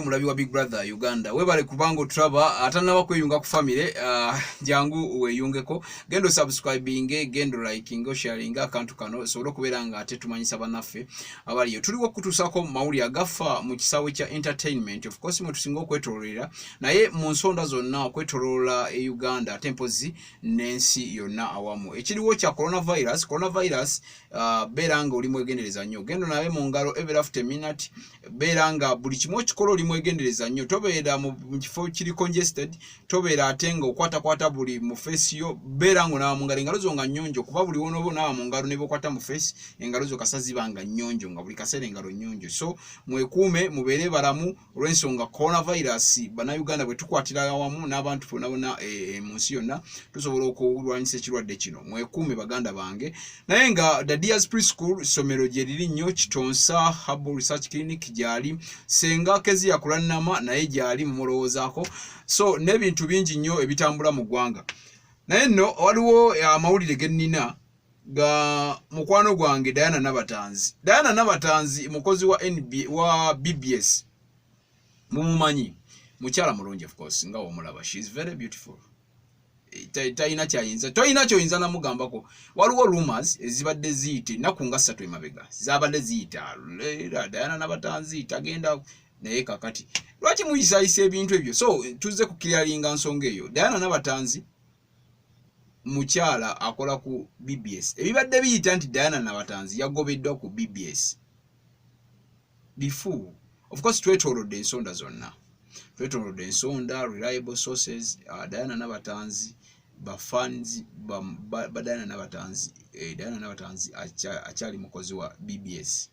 Omulabi wa Big Brother Uganda, webale kubanga otulaba. Atanaba kweyunga ku family, jangu weeyungeko. Genda osubscribinge, genda olikinge, osharinge akantu kano osobole okubeera nga ate tumanyisa bannaffe abaliyo. Tuliwo okutuusako mawulire agafa mu kisaawe kya entertainment. Of course mwe tusinga okwetololera, naye mu nsonda zonna okwetoloola e Uganda, ate mpozi n'ensi yonna awamu. Ekiriwo kya coronavirus. Coronavirus, beera nga oli mwegendereza nnyo. Genda onabe mu ngalo every after minute. Beera nga buli kimu okikola oli mwegendereza nnyo. Tobeera mu kifo kiri congested, tobeera ate nga okwatakwata buli mu face yo. Beera nga onaaba mu ngalo, engalo zo nga nnyonjo, kuba buli wonooba onaaba mu ngalo ne bokwata mu face, engalo zo kasa ziba nga nnyonjo, nga buli kaseera engalo nnyonjo. So mwekuume, mubeere balamu olw'ensonga coronavirus. Bannayuganda bwe tukwatira awamu n'abantu bonna bonna mu nsi yonna, tusobola okulwanyisa ekirwadde kino. Mwekuume, baganda bange. Naye nga The Dears Preschool ssomero gye liri nnyo, Kitonsa Herbal Research Clinic gyali, Senga Kezia Kulannama naye gyali, mumulowoozaako. So n'ebintu bingi nnyo ebitambula mu ggwanga. Naye nno waliwo amawulire ge nnina ga mukwano gwange Diana Nabatanzi. Diana Nabatanzi mukozi wa NB, wa BBS, mumumanyi, mukyala mulungi. Of course nga womulaba, she is very beautiful. Talina kyayinza, tolina kyoyinza namugambako. Waliwo rumors ezibadde ziyita ennaku nga 3 emabega, zabadde ziyita era Diana Nabatanzi tagenda. Naye kakati lwaki muyisayisa ebintu ebyo? So tuzze kuclearinga nsonga eyo. Diana Nabatanzi mukyala akola ku BBS. Ebibadde biyita nti Diana Nabatanzi yagobeddwa ku BBS bifu. Of course twetoolodde ensonda zonna, twetoolodde ensonda, reliable sources. Diana Nabatanzi, bafans ba Diana Nabatanzi, Diana Nabatanzi akyali mukozi wa BBS.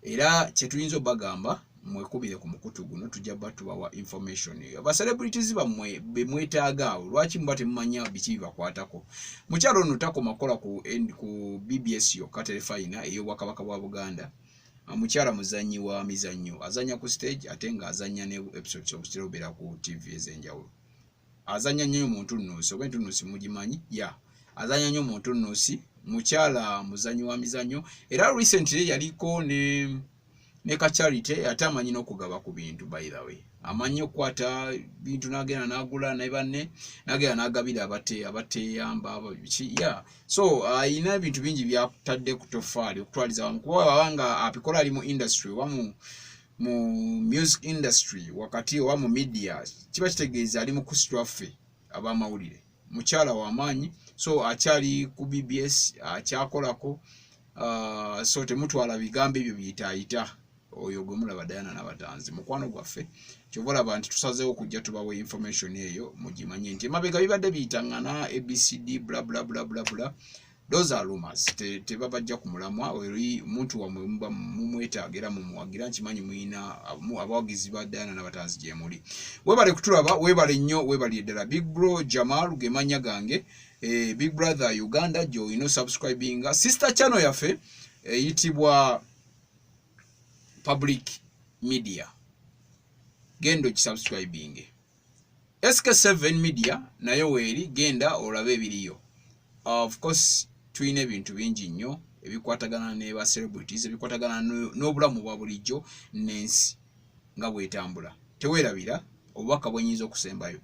Era kyetuyinza obagamba, mwekubire ku mukutu guno, tujja ba tubawa information eyo. Ba celebrities bammwe bemwetaaga awo, lwaki muba temumanya biki bibakwatako? Mukyalo ono takoma kukola ku BBS yokka, terefayina ey'Obwakabaka bwa Buganda. Mukyala muzanyi wa mizannyo, azanya ku stage ate ng'azanya ne episodes obutera obeera ku TV ez'enjawulo. Azanya nnyo mu ntunnuusi, oba entunnuusi mugimanyi ya azanya nnyo mu ntunnuusi. Mukyala muzanyi wa mizannyo, era recently yaliko ne ka charity. Ate amanyi n'okugaba ku bintu. By the way, amanyi okukwata bintu n'agenda n'agula ne banne, n'agenda n'agabira abateeyamba biki ya. So ayina ebintu bingi byatadde ku tofaali okutwaliza wamu, kuba baba nga abikola ali mu industry oba mu music industry wakati oba mu media, kiba kitegeeza ali mu kusitwa ffe ab'amawulire. Mukyala w'amaanyi. So akyali ku BBS, akyakolako. So temutwala bigambo ebyo biyitaayita. Oyo gwe mulaba Diana Nabatanzi mukwano gwaffe. Kyova olaba nti tusazeewo okujja tubawa information eyo, mugimanye nti emabega bibadde biyitaŋŋana ABCD bla bla bla bla bla. Those are rumors. Tebabajja ku mulamwa. Eri muntu wammwe muba mumwetaaga era mumuwagira. Nkimanyi muyina abawagizi ba Diana Nabatanzi gye muli. Webale kutulaba, webale nnyo, webale ddala. Big Bro Jamal ge mannya gange. Big Brother Uganda gy'olina osubscribinga. Sister channel yaffe eyitibwa Public Media, genda ogisubscribinge. SK7 Media nayo weeri, genda olabe ebiriyo. Of course tulina ebintu bingi nnyo ebikwatagana ne ba celebrities, ebikwatagana n'obulamu bwa bulijjo n'ensi nga bwetambula. Teweerabira obubaka bwenyinza okusembayo: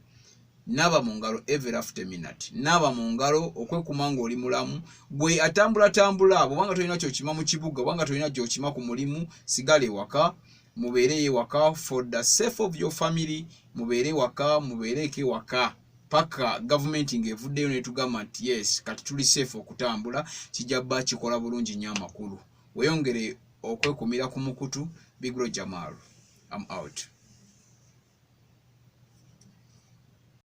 naaba mu ngalo every after minute, naaba mu ngalo okwekuma ng'oli mulamu. Gwe atambulatambula, bwobanga tolina kyokima mu kibuga, obanga tolina gyokima ku mulimu, sigala ewaka, mubeere ewaka for the safe of your family. Mubeere ewaka, mubeereeko ewaka paka gavumenti ng'evuddeyo netugamba nti yes, kati tuli safe okutambula. Kijja bba kikola bulungi nnyo amakulu. Weeyongere okwekumira ku mukutu. Big Bro Jamal, am out.